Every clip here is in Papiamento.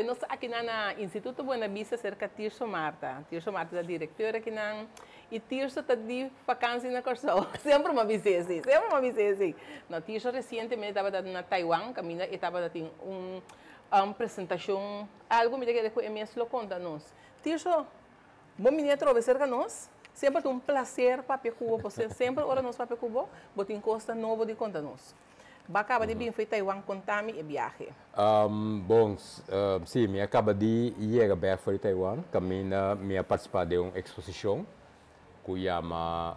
Awe nos aki na Instituto Buena Vista serka Tirso Martha. Tirso Martha ta direktor akinan i Tirso ta di vakansi na Kòrsou. Semper mi a bis'é esei, semper mi a bis'é esei. No, Tirso resientemente tabata na Taiwan kaminda e tabata tin un presentashon, algu mi ta kere ku e mes lo konta nos. Tirso, bo bini atrobe serka nos. Semper ta un plaser papia ku bo, pasobra semper ora nos papia ku bo, bo tin kosnan nobo di konta nos. Bo a kaba di bin fo'i Taiwan, konta mi e biahe. Bon, si, mi a kaba di yega bek for di Taiwan, kaminda mi a partisipá den un eksposishon ku yama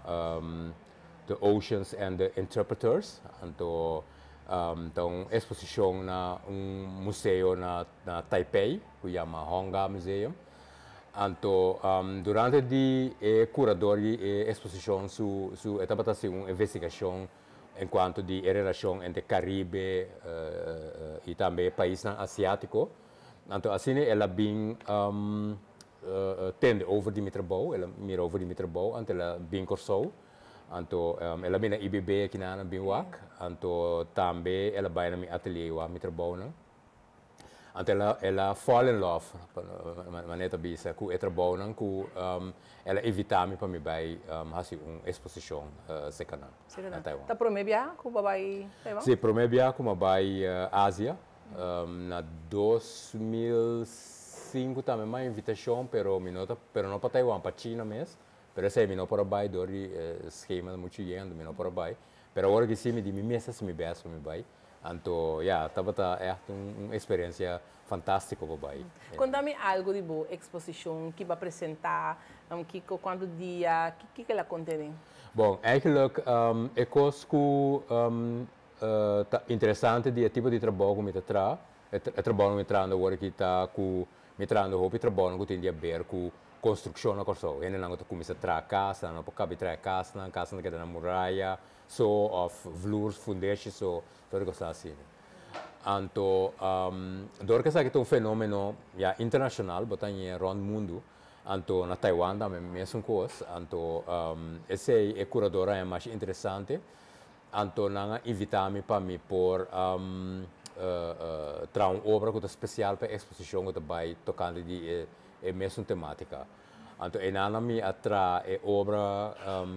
The Oceans and the Interpreters. Anto ta un eksposishon na un museo na Taipei ku yama Hong-Kah Museum. Anto durante di e kurador di e eksposishon su su e tabata hasi un investigashon en kuanto di e relashon entre Karibe i tambe e paisnan asiátiko. Anto asina el a bin tende over di mi trabou, el a mira over di mi trabou, anto el a bin Kòrsou, anto el a bin na IBB akinan bin wak, anto tambe el a bai na mi atelier wak mi trabounan. Anto el a el a fall in love, manera ta bisa, ku e trabounan ku el a invitá mi pa mi bai hasi un eksposishon serka nan na Taiwan. Ta promé biaha ku bo a bai Taiwan? Sí, promé biaha ku mi a bai Asia. Na 2005 tambe mi a invitashon, pero mi no ta, pero no pa Taiwan, pa China mes. Pero esei mi no por a bai dor di e skema muchu yendo, mi no por a bai. Pero awor aki sí mi di mi mes hasi mi bèst pa mi bai. Anto ya, tabata ègt un eksperensia fantástiko pa bai. Konta mi algu di bo eksposishon, ki bo a presentá, kiko, kuantu dia, kiko el a kontené? Bon, eigenlijk e kos ku ta interesante di e tipo di trabou ku mi ta traha, e trabounan ku mi trahando awor aki ta ku mi trahando hopi trabounan ku tin di haber ku konstrukshon na Kòrsou. Hendenan ku ta kuminsá traha kas, nan no por kabi traha e kasnan, kasnan ta keda na muraya so òf vloer, fundeshi so, tur e kosnan asina. Anto dor ku esaki ta un fenómeno ya internashonal, bo ta hañ'é rònt mundu, anto na Taiwan tambe mesun kos, anto esei e kurador a haña masha interesante. Anto nan a invitá mi pa mi por traha un obra ku ta spesial pa e eksposishon ku ta bai tokante di e mesun temátika. Anto einan mi a traha e obra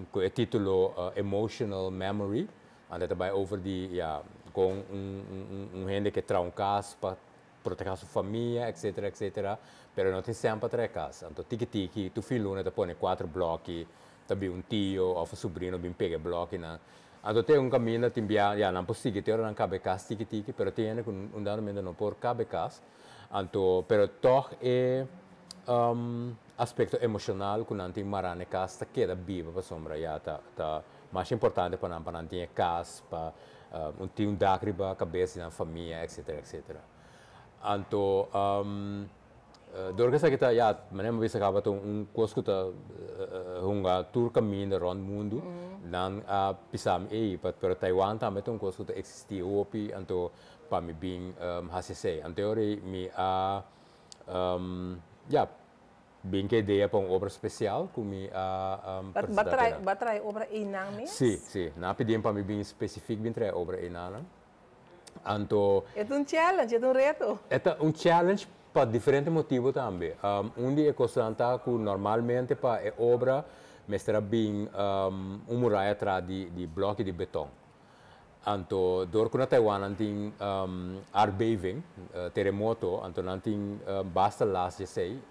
ku e título Emotional Memory. Anto e ta bai over di, ya, kon un hende ke traha un kas pa protehá su famia, etcetera, etcetera, pero no tin sèn pa traha e kas. Anto tiki tiki, tur fin luna e ta pone kuater blòki, ta bin un tio òf un subrino bin pega e blòkinan. Anto te un kaminda tin bia, ya, nan por sigui te ora nan kaba e kas tiki tiki, pero tin hende ku un dado momento no por kaba e kas. Anto, pero tòg e aspekto emoshonal ku nan tin mará na e kas ta keda biba pasobra, ya, ta ta masha importante pa nan pa nan tin e kas, pa un tin un dak riba kabes di nan famia, etcetera, etcetera. Anto, dor ku esaki ta, ya, manera mi a bisa kaba ta un kos ku ta hunga tur kaminda rònt mundu, nan a bisa mi, ey, pero Taiwan tambe ta un kos ku ta eksistí hopi, anto pa mi bin hasi esei. Anto e ora ei mi a, ya, Bin ke idea pa un obra spesial ku mi a presentá te nan. Bo a traha e obra einan mes? Sí, sí. Nan a pidín pa mi bin spesifik bin traha e obra einanan. Anto. E ta un challenge, e ta un reto. E ta un challenge pa diferente motibu tambe. Un di e kosnan ta ku normalmente pa e obra mester a bin un muraya atrás di blòki di beton. Anto dor ku na Taiwan nan tin aardbeving, teremoto, anto nan tin basta las djesei,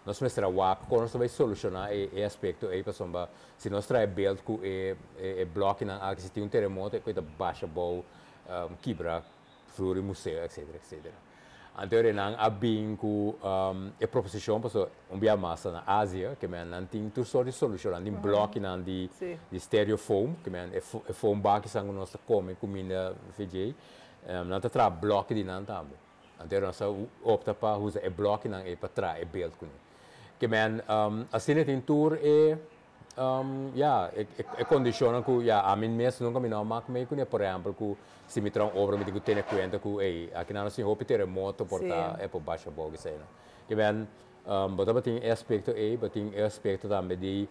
nos mester a wak kon nos ta bai solushoná e aspekto ei pasobra si nos traha e beld ku e blòkinan aki si tin un teremoto e koe ta basha bou kibra flur di museo etcetera etcetera. Anto ora nan a bin ku e proposishon pasobra un bia mas ta na Asia ke men nan tin tur sort di solushon nan tin blokinan di di stereofoam ke men e foam bakisan ku nos ta kome kuminda vj nan ta traha bloki di nan tambe. Anto ora nos a opta pa usa e blokinan ei pa traha e beld kuné. Ke men asina tin tur e Ya, e kondishonnan ku ya ami mes nunka mi no a mak mei kuné. Por ehèmpel ku si mi traha un obra mi tin ku tene kuenta ku ey aki nan nos tin hopi teremoto por ta e por basha abou esei no. Ke men bo tabatin e aspekto ey, bo tin e aspekto tambe di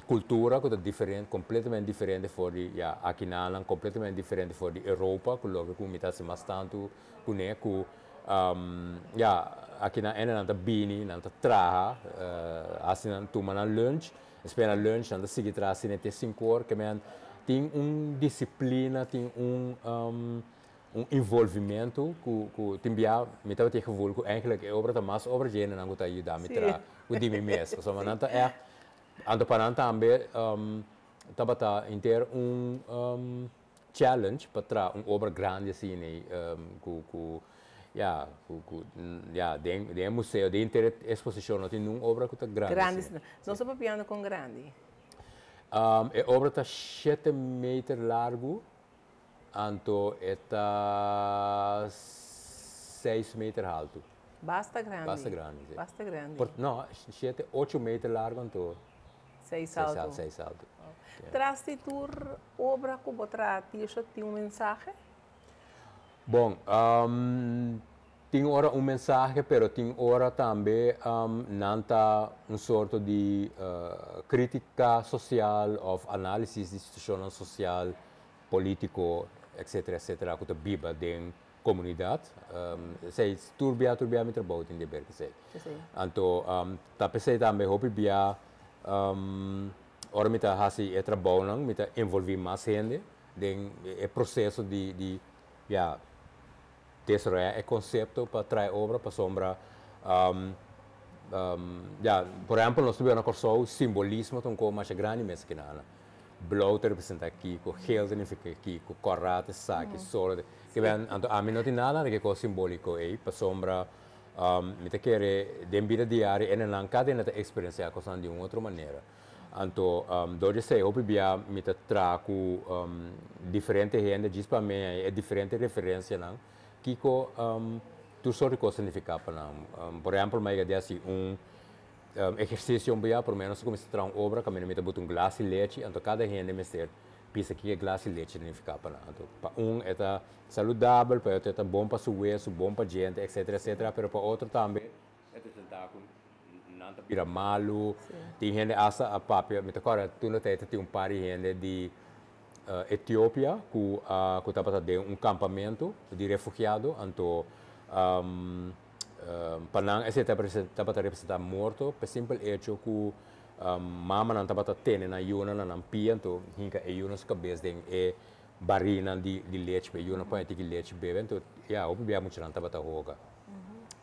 kultura ku ta diferente, kompletamente diferente for di ya aki nan kompletamente diferente for di Europa ku loke ku mi ta hasi mas tantu kuné ku. Ja, aki nan nan ta bini, nan ta traha, asina nan tuma nan lunch, despues na lunch nan ta sigui traha asina te 5 or, ke men tin un disiplina, tin un envolvimentu ku tin bia mi tabatin gevoel ku eigenlijk e obra ta mas obra dje nan ku ta yuda mi traha ku di mi mes. Pasobra nan ta echt, anto pa nan tambe tabata henter un challenge pa traha un obra grandi asina ku ja, ku ja, den museo, den henter eksposishon no tin un obra ku ta grandi Grandi, asina. Nos ta papiando kon grandi? E obra ta 7 meter largu, anto e ta 6 meter haltu. Basta grandi. Basta grandi, si. Basta grandi. No, 7, 8 meter largu, anto 6 6 haltu. 6 haltu. Tras di tur obra ku bo traha, tin un mensahe? Bon, tin ora un mensahe, pero tin ora tambe nan ta un sorto di krítika sosial òf análisis di situashon sosial, polítiko, etc., etc., ku ta biba den komunidat. Esei, tur bia, tur bia mi trabou tin di ber ku esei. Anto, ta p'esei tambe hopi bia, ora mi ta hasi e trabounan, mi ta envolví mas hende den e proseso di ja, desaroyá e konsepto pa traha obra, pasobra ja, por ehèmpel, nos tabatin na Kòrsou, simbolismo ta un kos mas grandi mes ku nada. Blou ta representá kiko, geel ta nifiká kiko, kòrá ta esaki, solo. Ke men, anto ami no tin nada di kos simbóliko ei, pasobra mi ta kere den bida diario hendenan kada hende ta eksperensiá kosnan di un otro manera. Anto, dor di esei, hopi bia mi ta traha ku diferente hende, djis pa mi e diferente referensianan, kiko tur sorto di kos ta nifiká pa nan. Por ehèmpel, mi a yega di hasi un ehersisio un bia, por lo menos kuminsá traha un obra, kaminda mi ta buta un glas di lechi, anto kada hende mester bisa kiko e glas di lechi ta nifiká pa nan. Anto, pa un e ta saludabel, pa otro e ta bon pa su wesu, bon pa djente, etcétera, etcétera, pero pa otro tambe e ta sentá ku nan ta bira malu. Tin hende hasta a papia, mi ta kòrda tur no ta tin un par di hende di Etiopia ku tabata den un kampamentu di refugiado, anto pa nan esei tabata representá morto, pa e simpel echo ku mamanan tabata tene nan yunan na nan pia, anto hinka e yunan su kabes den e barinan di lechi pa e yunan pone tiki lechi bebe, anto ya, hopi bia muchanan tabata hoga.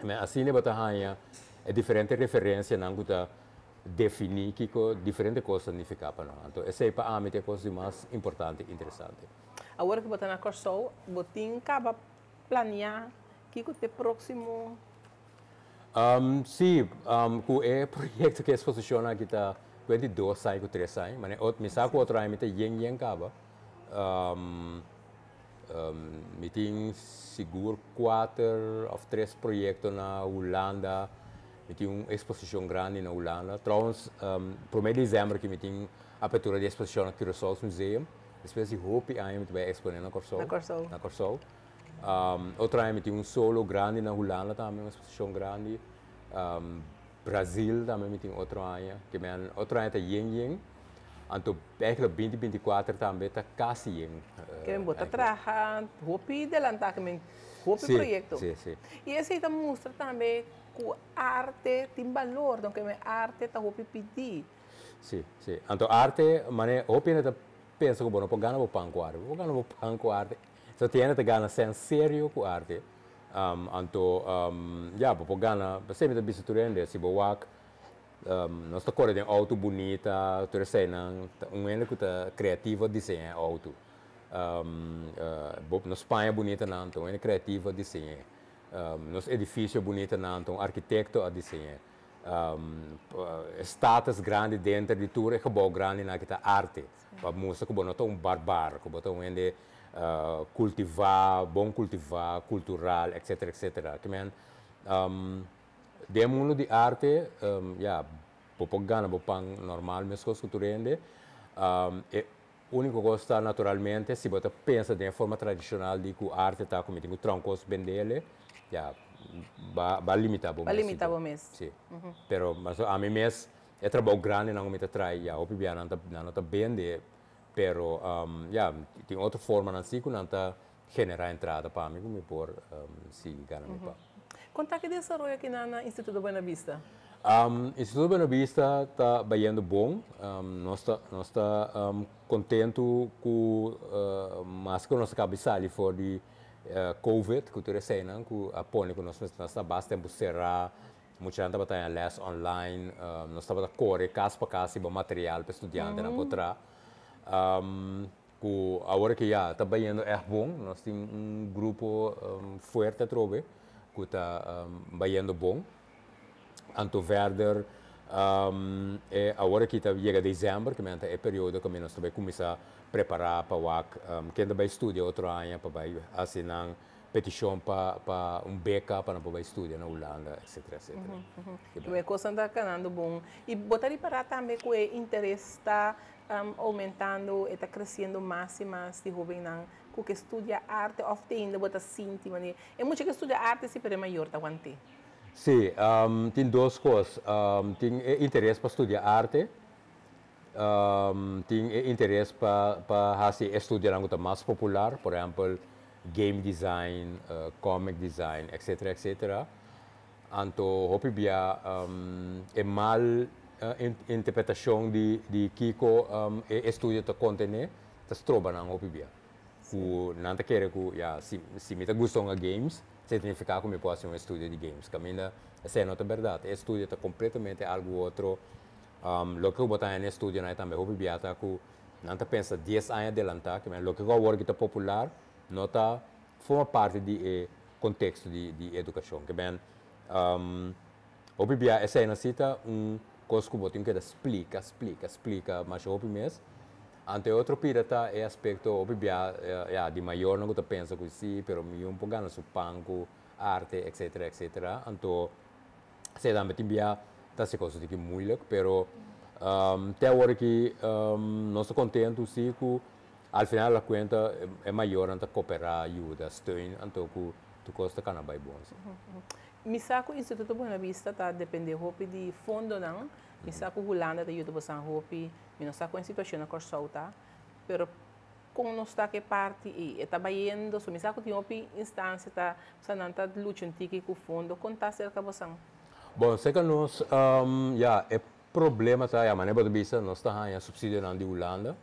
Asina bo ta haña e diferente referensianan ku ta definí kiko diferente kos ta nifiká pa nan. Anto esei pa ami ta e kos di mas importante i interesante. Awor ku bo ta na Kòrsou, bo tin kaba planeá kiko ta e próksimo? Si, ku e proyekto ku e eksposishon aki ta kuenta di 2 aña ku 3 aña, ma mi sa ku otro aña mi ta yen yen kaba. Mi tin sigur 4 òf 3 proyekto na Hulanda. Mi tin un eksposishon grandi na Hulanda. Trouwens, 1 di desèmber ku mi tin apertura di eksposishon na Curaçao Museum. Despues di hopi aña mi ta bai eksponé na Kòrsou. Na Kòrsou. Na Kòrsou. Otro aña mi tin un solo grandi na Hulanda tambe, un eksposishon grandi. Brasil tambe mi tin otro aña. Ke men otro aña ta yen yen. Anto eigenlijk 2024 tambe ta kasi yen. Ke men bo ta traha hopi delantá, ke men hopi proyekto. Si, si. I esei ta mustra tambe ku arte tin balor, ke men arte ta hopi pidí. Si. Anto arte, mane, hopi hende ta pensa ku bo no por gana bo pan ku arte. Bo por gana bo pan ku arte. So tin hende ta gana sèn serio ku arte. Anto, ja, bo por gana, semper ta bisa tur hende, si bo wak, nos ta kore den outo bunita, tur eseinan, un hende ku ta kreativo a diseñá e outo. Nos paña bunitanan, un hende kreativo a diseñ'é. Nos edifisio bunitanan, un arkitekto a diseñ'é. Status grandi denter di tur e gebouw grandinan ku ta arte. Pa mustra ku bo no ta un bárbaro, ku bo ta un hende kultivá, bon kultivá, kultural, etc., etc. Ke men, den mundu di arte, ja, bo por gana bo pan normal meskos ku tur hende. E úniko kos ta naturalmente, si bo ta pensa den forma tradishonal di ku arte ta ku mi tin ku traha un kos bend'é, ja, bo a limitá bo Ba mes. limitá bo mes. Si. Pero mas ami mes e trabou grandinan ku mi ta traha, ja, hopi bia nan no ta bende, pero ja, tin otro formanan si ku nan ta generá entrada pa mi ku mi por sigui gana mi pan. Kon ta ku desaroyo aki na Instituto Buena Vista? Instituto Buena Vista ta bayendo bon. Nos ta kontentu ku mas ku nos a kaba di sali for di COVID, ku tur esei, ku a pone ku nos ta basta tempu será, mucha hende tabata les online, nos tabata kore kas pa kas hiba material pa studiantenan por traha. Ku awor ku ya ta bayendo echt bon, nos tin un grupo fuerte trobe, ku ta bayendo bon. Anto verder, awor ku ta yega desèmber, ku ta e periodo ku nos tambe kuminsá prepará pa wak, ken bai studia otro aña, pa bai hasi nan petishon pa un beka pa nan bai studia na Hulanda, etc. etc. E kos ta kanando bon. I bo ta ripará tambe ku e interes ta oumentando, ta kresiendo mas i mas di hóbennan ku ke studia arte òf ainda bo ta sinti manera. E mucha ku studia arte si, pero mayor ta want'é. Si, tin dos kos. Tin interes pa studia arte, tin interes pa hasi studia algu mas popular, por ehèmpel, game design, comic design, etc. etc. Anto, hopi bia e mal interpretashon di kiko e estudio ta kontené, ta stroba nan hopi bia. Ku nan ta kere ku ya, si mi ta gusta un games, signifiká ku mi por hasi un estudio di games. Kaminda, esei no ta berdat. E estudio ta kompletamente algu otro. Loke bo ta den estudio nan tambe hopi bia ta ku nan ta pensa 10 aña adelantá, ku loke awor ta popular, no ta forma parti di e konteksto di edukashon. Ke men, hopi bia esei nan ta un kos ku bo tin ku splika, splika, splika, mas hopi mes. Anto otro pida ta e aspekto hopi bia, ja, di mayornan ku ta pensa ku si, pero mi yu por gana su pan ku arte, etc. etc. Anto, esei tambe tin bia ta si kos ku moeilijk, pero te awor ku nos ta kontentu si ku al final di kuenta e mayornan ta kooperá, yuda, steun, anto ku tur kos ta kana bai bon. Mi sa ku Instituto Buena Vista ta dependé hopi di fondonan. Mi sa ku Hulanda ta yuda boso hopi. Mi no sa kon e situashon na Kòrsou ta, pero kon nos ta ku parti ei ta bayendo, so mi sa ku tin hopi instansia ta, sa nan ta lucha un tiki ku fondo, kon ta serka boso? Bon, serka nos, ja, e problema ta, ja, manera bo bisa, nos ta haña supsidionan di Hulanda.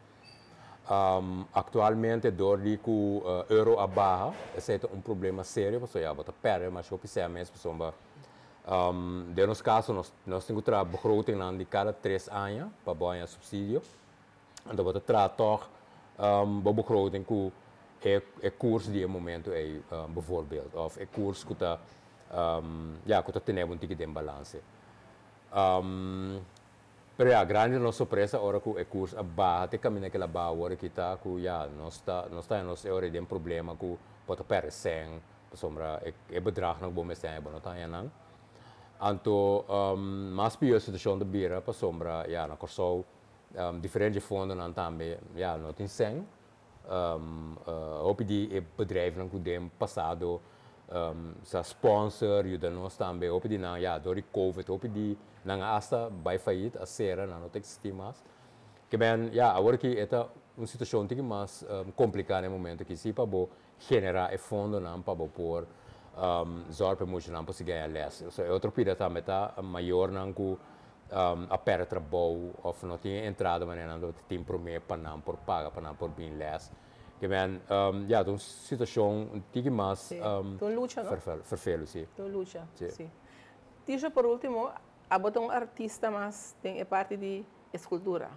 Aktualmente, dor di ku euro a baha, esei ta un problema serio, pasobra ja, bo ta pèrdè mas hopi sèn mes, pasobra den nos kaso, nos tin ku traha begrotingnan di kada 3 aña pa haña supsidio. Anto, bo ta traha toch bo begroting ku e koers di e momento ei, bijvoorbeeld, of e koers ku ta, ja, ku ta tene un tiki den balanse. Pero ja, grandi nos sorpresa ora ku e koers a baha, te kaminda ku el a baha awor ku ta ku ja, nos ta nos ora den problema ku bo ta pèrdè sèn, pasobra e bedragnan ku bo mester bo no ta haña. Anto, mas pió situashon ta bira pasobra ja, na Kòrsou, diferente fondonan tambe, ja, no tin sèn. Hopi di e bedrijfnan ku den pasado sa sponsor, yuda nos tambe, hopi di nan, ja, dor di COVID, hopi di nan hasta bai failliet, a sera, nan no ta eksistí mas. Ke men, ja, awor ku ta un situashon tiki mas kompliká na e momento ku si pa bo generá e fondonan pa bo por zorg pa muchanan por sigui les. So, e otro pida tambe ta mayornan ku a pèrdè trabou òf no tin entrada manera nan tin promé pa nan por paga, pa nan por bin les. Ke men, ja, un situashon tiki mas Un lucha, no? Vervelend, si. Un lucha, si. Tirso, por último, abo ta un artista mas den e parti di eskultura,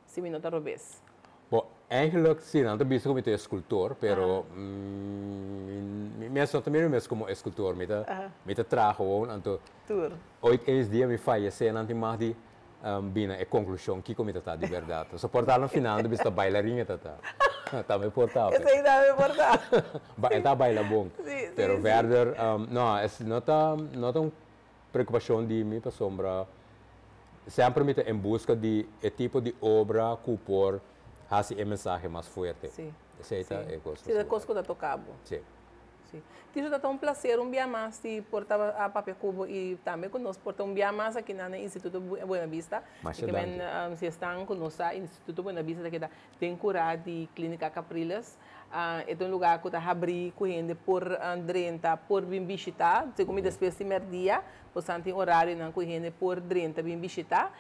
si mi no ta robes. Bon, eigenlijk, si, nan ta bisa ku mi ta eskultor, pero mi no ta mira mes komo eskultor, mi ta traha gewoon, anto Tur. Ooit eens dia mi fayesé, nan tin mag di bina e konklushon kiko mi ta di berdat. So por ta no final di bisa bailarina ta. Tambe por ta. Esei tambe por ta. Ba ta baila bon. Pero verder, no, no ta un preokupashon di mi pasobra semper mi ta en buska di e tipo di obra ku por hasi e mensahe mas fuerte. Esei ta e kos. Si, e kos ku ta toka bo. Si. Si. Tirso, ta un plaser un bia mas di por ta a papia ku bo i tambe ku nos por ta un bia mas aki na Instituto Buena Vista. Masha I danki. Si esnan ku no sa, Instituto Buena Vista ta keda den kurá di Klínika Capriles. E ta un lugá ku ta habrí ku hende por drenta, por bin bishitá. Segun mi despues di mèrdia, bosan tin orarionan ku hende por drenta bin bishitá.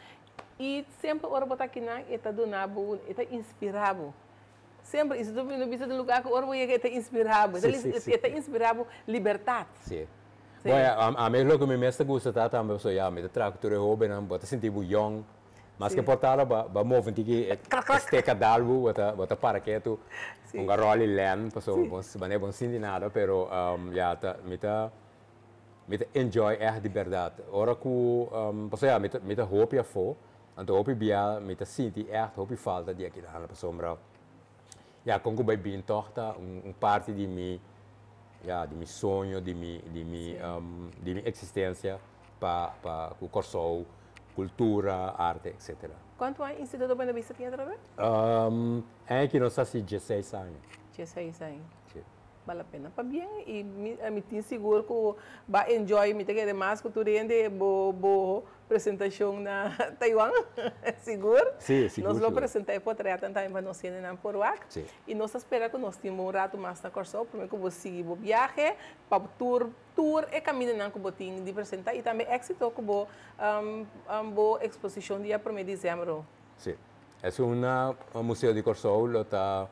I semper ora bo ta akinan e ta duna bo, e ta inspirá bo. Semper, i si tu no bisa di lugar ku ora bo yega e ta inspirá bo, e ta inspirá bo libertat. Si. Bo ami loke mi mes ta gusta ta tambe pasobra ya mi ta traha ku tur e hobennan, bo ta sinti bo yòn, maske por ta bo a move un tiki e steka dal bo, bo ta bo ta para ketu, un garòli lèn pasobra bo manera bo no sinti nada, pero ya ta mi ta mi ta enjoy ègt di bèrdat. Ora ku pasobra ya mi ta mi ta hopi afó. Anto hopi bia mi ta sinti ègt hopi falta di akinan pasobra ya kon ku bai bin tòg ta un parti di mi ya di mi soño di mi di mi di mi eksistensia pa pa ku Kòrsou, kultura, arte etsetera. Kuantu aña Instituto Buena Vista tin atrobe? Aña aki nos ta hasi dieseis aña. Dieseis aña. Si. Bal la pena. Pabien y mi tin sigur cu ba enjoy, mi ta kere mas cu tur hende bo bo presentacion na Taiwan, sigur. Sí, sigur, Nos lo sigur. presenta e potretnan tambe pa nos hendenan por wak. Sí. Y nos ta spera cu nos tin bo un rato mas na Corsou prome cu bo sigui bo biahe pa tur tur e camindanan cu bo tin di presenta y tambe exito cu bo bo exposicion dia prome diciember. Sí. Esun na Museo di Corsou lo ta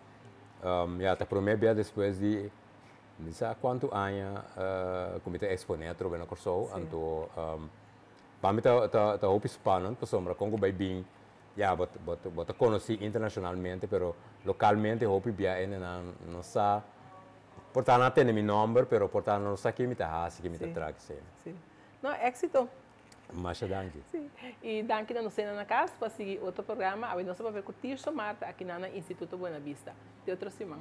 Ya ta promé bia despues di mi sa kuantu aña ku mi ta eksponé atrobe na Kòrsou, anto pa mi ta ta hopi spannend pasobra kon ku bai bin ya bo bo ta konosí internashonalmente pero lokalmente hopi bia hendenan no sa por ta nan a tende mi nòmber pero por ta nan no sa ke mi ta hasi ke mi ta traha kese. Sí. No, éksito. Masha danki. Sí. I danki na nos sena na kas pa sigui otro programa. Awe nos ta papia ku Tirso Marta akinan na Instituto Buena Bista. Te otro siman.